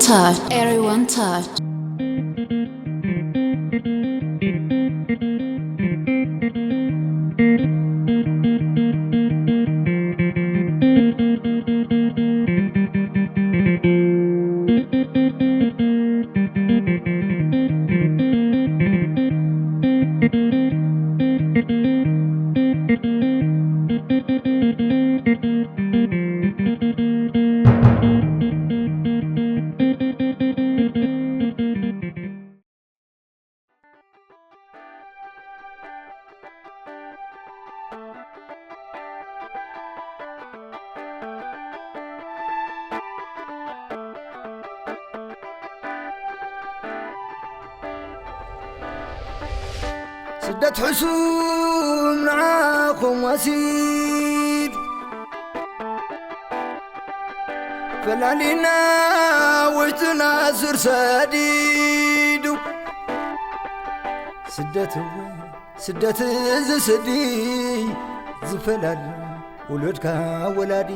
Touch. Everyone touch. ስደት ሕሱም ንዓኹም ወሲድ ፈላሊና ውሽጥና ስር ሰዲዱ። ስደት እወ ስደት እዚ ስዲ ዝፈላል ውሉድካ ወላዲ።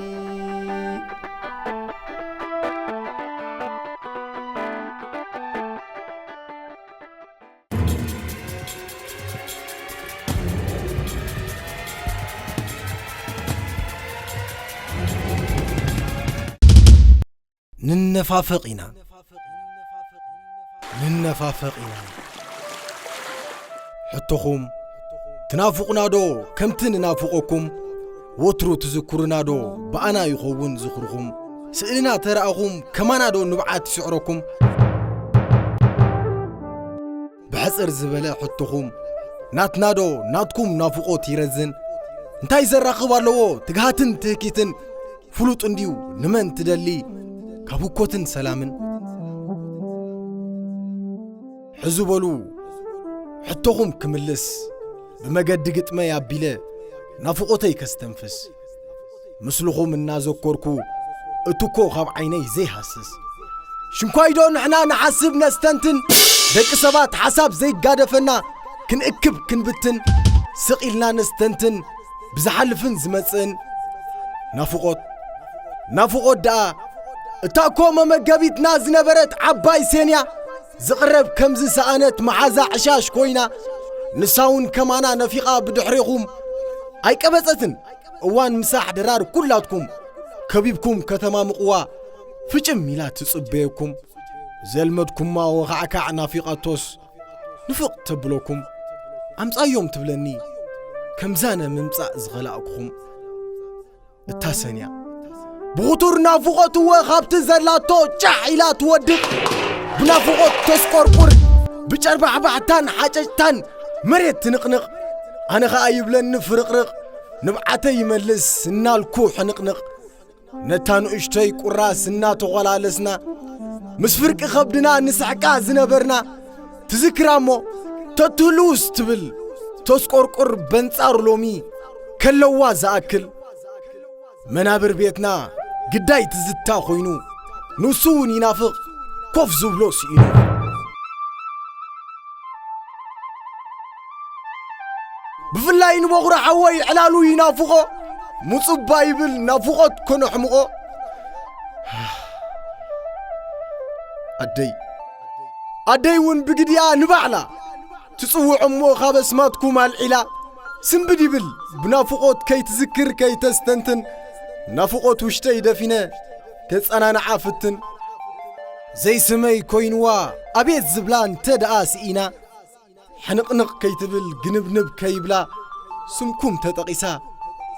ንነፋፈቕ ኢና። ንነፋፈቕ ኢና። ሕቶኹም፣ ትናፍቑናዶ ከምቲ ንናፍቐኩም? ወትሩ ትዝክሩናዶ ብኣና ይኸውን ዝኽርኹም? ስእልና ተራእኹም ከማናዶ ንብዓት ይስዕረኩም? ብሕጽር ዝበለ ሕቶኹም፣ ናትናዶ ናትኩም ናፍቖት ይረዝን? እንታይ ዘራኽብ ኣለዎ ትግሃትን ትህኪትን? ፍሉጥ እንድዩ ንመን ትደሊ ካብ ህኮትን ሰላምን? ሕዚ በሉ ሕቶኹም ክምልስ፣ ብመገዲ ግጥመይ ኣቢለ ናፍቖተይ ከስተንፍስ። ምስልኹም እናዘኮርኩ እትኮ ካብ ዓይነይ ዘይሃስስ። ሽንኳይዶ ንሕና ንሓስብ ነስተንትን፣ ደቂ ሰባት ሓሳብ ዘይጋደፈና፣ ክንእክብ ክንብትን፣ ስቕ ኢልና ነስተንትን ብዝሓልፍን ዝመጽእን ናፍቖት። ናፍቖት ደኣ እታ እኮ መመገቢትና ዝነበረት ዓባይ ሴንያ፣ ዝቕረብ ከም ዝሰኣነት መሓዛ ዕሻሽ ኮይና፣ ንሳ እውን ከማና ነፊቓ ብድሕሬኹም ኣይቀበጸትን። እዋን ምሳሕ ድራር ኩላትኩም ከቢብኩም ከተማምቕዋ ፍጭም ኢላ ትጽበየኩም። ዘልመድኩማ ወኻዕካዕ ናፊቓቶስ ንፍቕ ተብለኩም። ኣምጻዮም ትብለኒ ከምዛነ ምምጻእ ዝኸላእኩኹም። እታ ሰንያ ብኽቱር ናፍቖት እወ ካብቲ ዘላቶ ጫሕ ኢላ ትወድቕ። ብናፍቖት ተስቆርቁር፣ ብጨርባሕባሕታን ሓጨጭታን መሬት ትንቕንቕ። ኣነ ኸኣ ይብለኒ ፍርቕርቕ፣ ንብዓተይ ይመልስ እናልኩ ሕንቕንቕ። ነታ ንእሽቶይ ቁራስ እናተኾላለስና፣ ምስ ፍርቂ ኸብድና ንስሕቃ ዝነበርና ትዝክራ እሞ፣ ተትህልውስ ትብል ተስቆርቁር በንጻሩ ሎሚ ከለዋ ዝኣክል። መናብር ቤትና ግዳይ ትዝታ ኮይኑ፣ ንሱ እውን ይናፍቕ ኮፍ ዝብሎ ስኢኑ። ብፍላይ ንበኹሪ ሓወይ ዕላሉ ይናፍቖ፣ ሙጽባ ይብል ናፍቖት ከነሕምቖ። ኣደይ፣ ኣደይ እውን ብግድያ ንባዕላ ትጽውዖ እሞ ካብ ኣስማትኩም ኣልዒላ ስንብድ ይብል ብናፍቖት ከይትዝክር ከይተስተንትን፣ ናፍቖት ውሽጠይ ደፊነ ከጸናንዓ ፍትን። ዘይስመይ ኮይንዋ ኣቤት ዝብላ እንተ ደኣ ስኢና፣ ሕንቕንቕ ከይትብል ግንብንብ ከይብላ ስምኩም ተጠቒሳ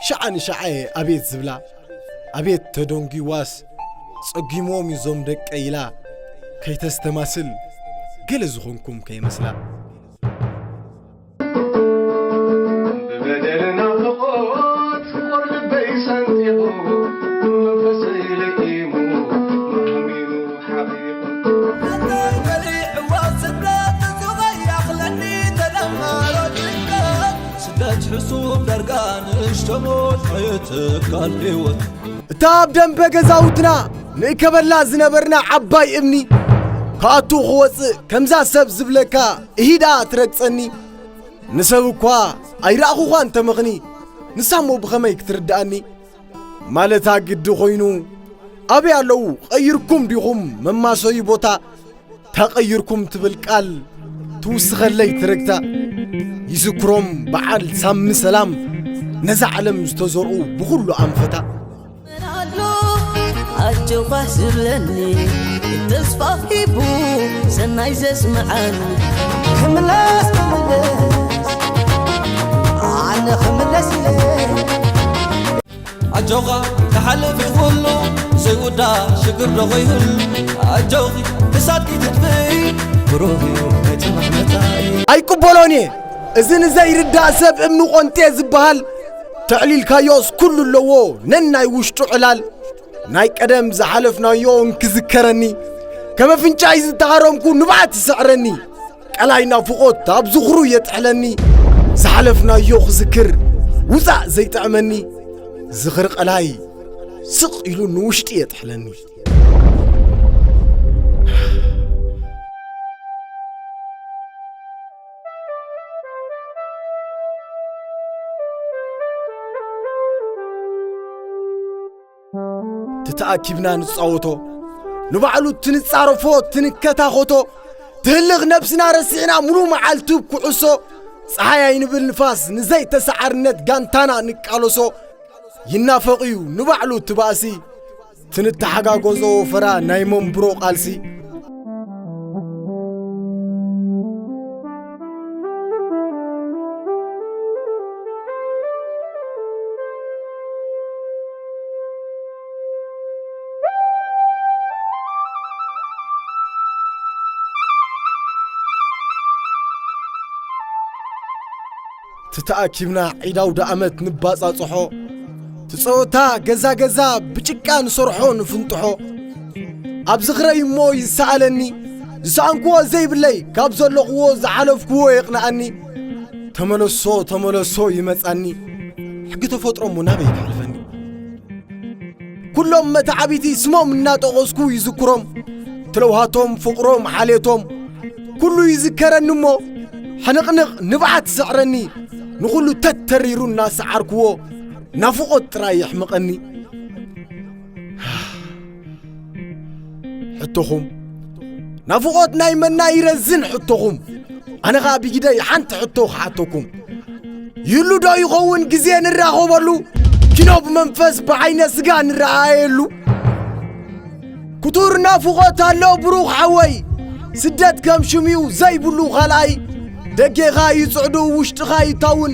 ሸዓ ንሸዓ ኣቤት ዝብላ። ኣቤት ተደንጒዋስ ጸጊሞም እዩ ዞም ደቀይ ኢላ ከይተስተማስል ገለ ዝኾንኩም ከይመስላ። ብበደል ናፍቖት ፍቑር ልበይ ሰንጢቑ፣ መንፈሰይ ለኢሙ፣ ማህሚኑ ሓቢቑ። በሊዕዋ ስደት፣ እዚ ኸይኣኽለኒ ተደመሮ ጭንቀት። ስደት ሕሱም ዳርጋ ንእሽቶ ሞት ኣይትካል ህይወት። እታ ኣብ ደንበ ገዛውትና ንእከበላ ዝነበርና ዓባይ እምኒ፣ ክኣቱ ክወጽእ ከምዛ ሰብ ዝብለካ እሂዳ ትረግጸኒ። ንሰብ እኳ ኣይረኣኹዃን ተመኽኒ፣ ንሳ እሞ ብኸመይ ክትርድኣኒ? ማለታ ግዲ ኾይኑ፣ ኣበይ ኣለዉ? ቀይርኩም ዲኹም መማሰዩ ቦታ? ተቐይርኩም ትብል ቃል ትውስኸለይ ትርግታ። ይዝክሮም በዓል ሳሚ ሰላም፣ ነዛ ዓለም ዝተዘርኡ ብኹሉ ኣንፈታ። ኣሎ ኣጆኻ ዝብለኒ፣ ተስፋ ሂቡ ሰናይ ዘስምዓኒ። ክምለስ ክምለስ ኣነ ክምለስ ኢለ። ኣጆኻ ክሓልፍ እዩ ኩሉ፣ ዘይውዳእ ሽግር ዶ ኾይሁሉ። ኣጆኺ ክሳድኪ ትጥፍኢ፣ ብሩህ እዩ ናይ ጽባሕ መጻኢ። ኣይቅበሎን እየ እዚ ንዘይርዳእ ሰብ እምኒ ቆንጤ ዝበሃል። ተዕሊልካዮስ ኩሉ ኣለዎ ነናይ ውሽጡ ዕላል። ናይ ቀደም ዝሓለፍናዮ እንክዝከረኒ፣ ከም ኣፍንጫይ ዝተሃረምኩ ንብዓት ይስዕረኒ። ቀላይ ናፍቖት ኣብ ዝኽሩ የጥሕለኒ። ዝሓለፍናዮ ክዝክር ውጻእ ዘይጥዕመኒ። ዝኽሪ ቀላይ ስቕ ኢሉ ንውሽጢ የጥሕለኒ። ትተኣኪብና ንጻወቶ፣ ንባዕሉ ትንጻረፎ ትንከታኾቶ። ትህልኽ ነብስና ረሲዕና ሙሉ መዓልቲ ኩዕሶ። ጸሓይ ኣይንብል ንፋስ ንዘይተሰዓርነት ጋንታና ንቃለሶ። ይናፈቕ እዩ ንባዕሉ እቲ ባእሲ፣ ትንተሓጋገዞ ወፈራ ናይ መንብሮ ቃልሲ። ተተኣኪብና ዒድ ኣውደ ኣመት ንባጻጽሖ፣ ትጸወታ ገዛ ገዛ ብጭቃ ንሰርሖ ንፍንጥሖ። ኣብ ዝኽረይ እሞ ይሰኣለኒ፣ ዝሰኣንክዎ ዘይብለይ፣ ካብ ዘለኽዎ ዝሓለፍክዎ የቕንኣኒ። ተመለሶ ተመለሶ ይመጻኒ፣ ሕጊ ተፈጥሮ እሞ ናበይ ክሕልፈኒ? ኩሎም መተዓቢቲ ስሞም እናጠቐስኩ ይዝክሮም፣ ትለውሃቶም፣ ፍቕሮም፣ ሓልየቶም፣ ኩሉ ይዝከረኒ እሞ፣ ሕንቕንቕ ንብዓት ይስዕረኒ፣ ንኹሉ ተተሪሩ እናሰዓርክዎ፣ ናፍቖት ጥራይ የሕምቐኒ። ሕቶኹም፣ ናፍቖት ናይ መና ይረዝን ሕቶኹም። ኣነ ኸኣ ብጊደይ ሓንቲ ሕቶ ክሓተኩም። ይህሉ ዶ ይኸውን ግዜ ንራኸበሉ? ኪኖ ብመንፈስ ብዓይነ ስጋ ንረኣየሉ? ክቱር ናፍቖት ኣሎ ብሩኽ ሓወይ። ስደት ከም ሽምዩ ዘይብሉ ካልኣይ። ደጌኻ ይጽዕዱ ውሽጥኻ ይታውን።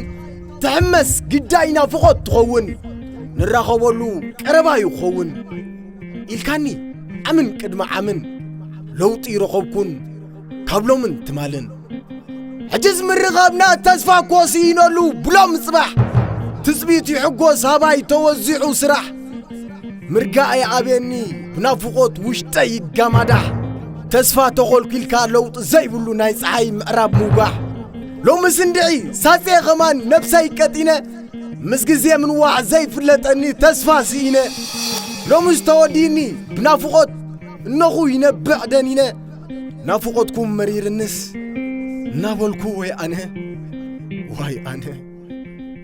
ትሕመስ ግዳይ ናፍቖት ትኸውን። ንራኸበሉ ቀረባ እዩ ክኸውን። ኢልካኒ ዓምን ቅድሚ ዓምን። ለውጢ ረኸብኩን ካብ ሎምን ትማልን። ሕጅስ ምርኻብና ተስፋ እኮ ስኢነሉ ብሎም ጽባሕ። ትጽቢት ይሕጎስ ሃባይ ተወዚዑ ስራሕ። ምርጋእ ይኣብየኒ ብናፍቖት ውሽጠይ ይጋማዳሕ። ተስፋ ተኾልኪልካ ለውጢ ዘይብሉ ናይ ጸሓይ ምዕራብ ምውጋሕ። ሎምስ እንድዒ ሳጼ ኸማን ነብሰይ ቀጢነ። ምስ ግዜ ምንዋሕ ዘይፍለጠኒ ተስፋ ስኢነ። ሎምስ ተወዲእኒ ብናፍቖት እነኹ ይነብዕ ደኒነ። ናፍቖትኩም መሪርንስ እናበልኩ ወይ ኣነ፣ ዋይ ኣነ፣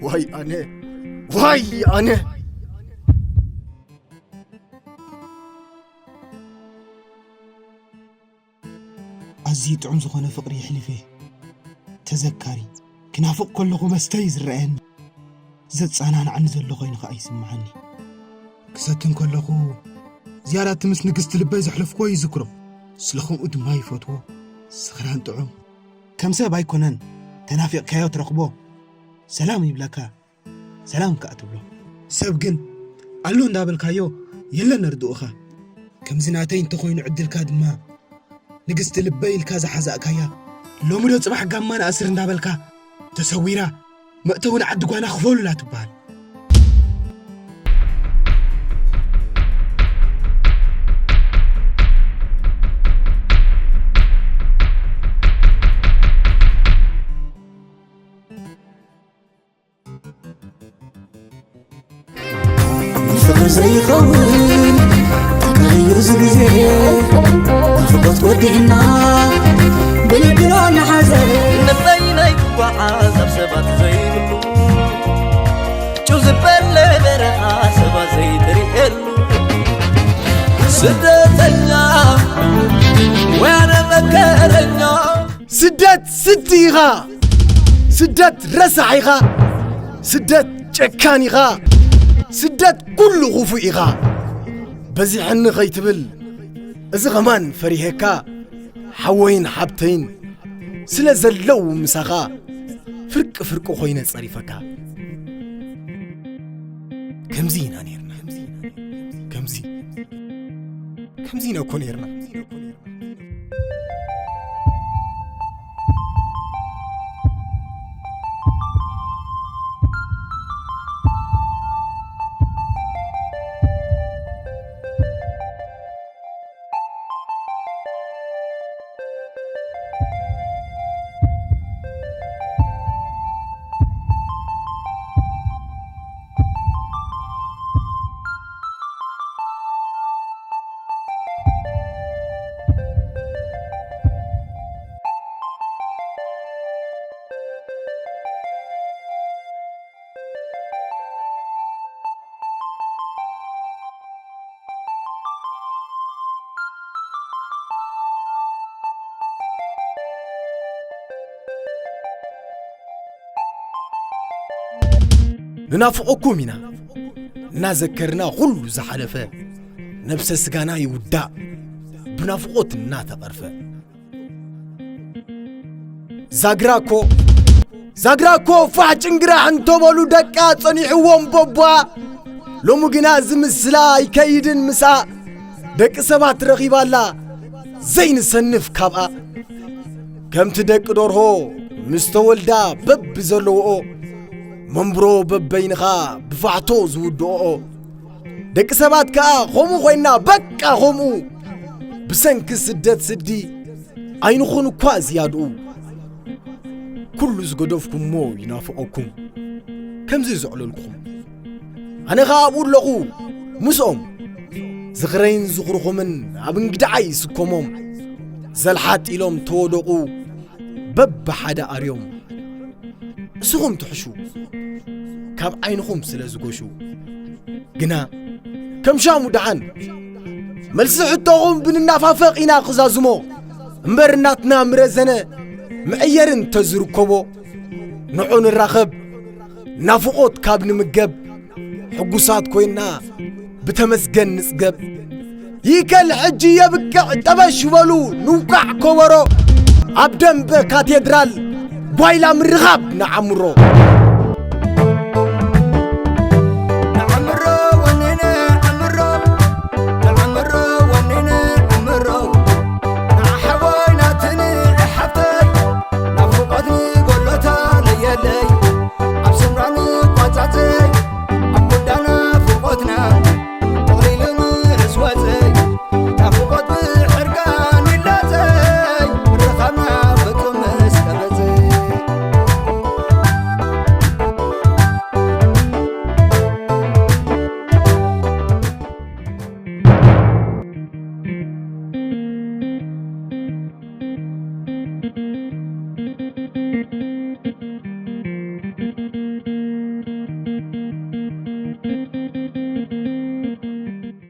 ዋይ ኣነ፣ ዋይ ኣነ። ኣዝዩ ጥዑም ዝኾነ ፍቕሪ የሕሊፈ። ተዘካሪ፣ ክናፍቕ ከለኹ መስተ እዩ ዝረኣየኒ። ዘጸናንዓኒ ዘሎ ኮይኑ ኸኣ ይስምዓኒ። ክሰቲ እንከለኹ ዝያዳ እቲ ምስ ንግስቲ ልበይ ዘሕለፍክዎ ይዝክሮ። ስለ ከምኡ ድማ ይፈትዎ። ስኽራን ጥዑም። ከም ሰብ ኣይኮነን፣ ተናፊቕካዮ ትረኽቦ። ሰላም ይብለካ። ሰላም ከኣ ትብሎ። ሰብ ግን ኣሎ እንዳበልካዮ የለን ርድኡኻ። ከምዚ ናተይ እንተኾይኑ ዕድልካ ድማ ንግስቲ ልበይ ኢልካ ዝሓዛእካያ ሎሚ ዶ ጽባሕ ጋማ ንኣስር እንዳበልካ ተሰዊራ መእተዊ ንዓዲ ጓና ክፈሉላ ትበሃል። ንፍቕሪ ዘይኸውን ተጋይሩ እዚ ግዜ፣ ናፍቖት ወዲእና ብልግሮ ንሓዘን። ንበይነይ ክጓዓዝ ኣብ ሰባት ዘይብሉ፣ ጭው ዝበለ በረኻ ሰባት ዘይትርእየሉ። ስዲ ኢኻ። ስደት ረሳሕ ኢኻ። ስደት ጨካን ኢኻ። ስደት ኩሉ ክፉእ ኢኻ። በዚሕኒ ከይትብል፣ እዚ ኸማን ፈሪሄካ፣ ሓወይን ሓብተይን ስለ ዘለዉ ምሳኻ፣ ፍርቂ ፍርቂ ኮይነ ጸሪፈካ። ከምዚ ኢና ነይርና። ከምዚ፣ ከምዚ ኢና እኮ ነይርና። ንናፍቐኩም ኢና እናዘከርና ኩሉ ዝሓለፈ፣ ነብሰ ስጋና ይውዳእ ብናፍቖት እናተቐርፈ። ዛግራ እኮ፣ ዛግራ እኮ ፋሕ ጭንግራሕ እንተበሉ ደቃ ጸኒሕዎም ቦባ። ሎሚ ግና ዝምስላ ኣይከይድን ምስኣ፣ ደቂ ሰባት ረኺባላ ዘይንሰንፍ ካብኣ። ከምቲ ደቂ ደርሆ ምስ ተወልዳ በብዘለውኦ፣ መንብሮ በበይንኻ ብፋሕቶ ዝውድኦኦ። ደቂ ሰባት ከኣ ኸምኡ ኮይና በቃ ኸምኡ። ብሰንኪ ስደት ስዲ ኣይንኹን እኳ ዝያድኡ። ኩሉ ዝገደፍኩሞ ይናፍቐኩም፣ ከምዚ ዘዕለልኩም። ኣነ ኸኣ ኣብኡ ኣለኹ ምስኦም። ዝኽረይን ዝኽርኹምን ኣብ እንግድዓይ ይስከሞም። ዘልሓጥ ኢሎም ተወደቑ በብሓደ ኣርዮም። እስኹም ትሕሹ ካብ ዓይንኹም ስለ ዝጎሹ። ግና ከም ሻሙ ደሓን መልሲ ሕቶኹም ብንናፋፈቕ ኢና ክዛዝሞ። እምበር ናትና ምረዘነ መዐየሪ እንተዝርከቦ፣ ንዑ ንራኸብ ናፍቖት ካብ ንምገብ፣ ሕጉሳት ኮይና ብተመስገን ንጽገብ። ይከል ሕጂ የብቅዕ፣ ጠበሽ በሉ ንውቃዕ ከበሮ። ኣብ ደንበ ካቴድራል ጓይላ ምርኻብ ንዓምሮ።